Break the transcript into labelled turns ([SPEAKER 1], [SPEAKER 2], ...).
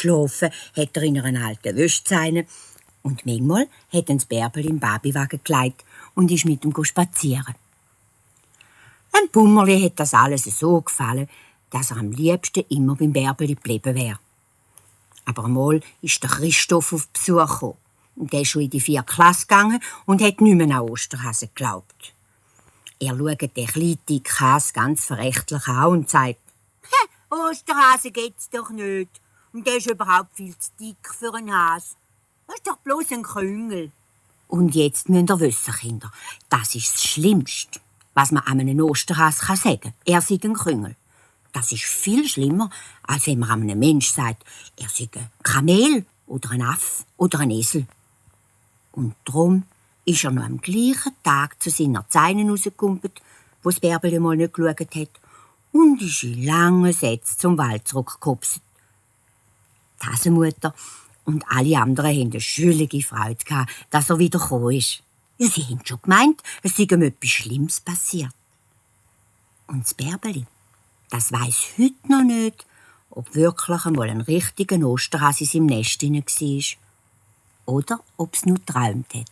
[SPEAKER 1] geschlafen hat er in einer alten Wäschzeine und manchmal hat ihn das Bärbeli im Babywagen gelegt und ist mit ihm spazieren. Ein Pummerli hat das alles so gefallen, dass er am liebsten immer beim Bärbeli geblieben wäre. Aber einmal ist der Christoph auf Besuch gekommen. Und der ist schon in die 4. Klasse gegangen und hat nicht mehr an Osterhasen geglaubt. Er schaut den kleinen dicken Hase ganz verächtlich an und sagt: «Osterhase geht's doch nicht. Und der ist überhaupt viel zu dick für einen Hase. Das ist doch bloß ein Krüngel.» Und jetzt müsst ihr wissen, Kinder, das ist das Schlimmste, was man einem Osterhase sagen kann. Er sei ein Krüngel. Das ist viel schlimmer, als wenn man einem Menschen sagt, er sei ein Kamel oder ein Aff oder ein Esel. Und darum ist er noch am gleichen Tag zu seiner Zeine rausgekumpelt, wo das Bärbeli mal nicht geschaut hat, und ist in langen Sätzen zum Wald zurückgekopst. Die Hasenmutter und alle anderen hatten eine schüllige Freude gehabt, dass er wieder gekommen ist. Ja, sie haben schon gemeint, es sei ihm etwas Schlimmes passiert. Und das Bärbeli, das weiss heute noch nicht, ob wirklich einmal ein richtiger Osterhase in seinem Nest war oder ob es nur geträumt hat.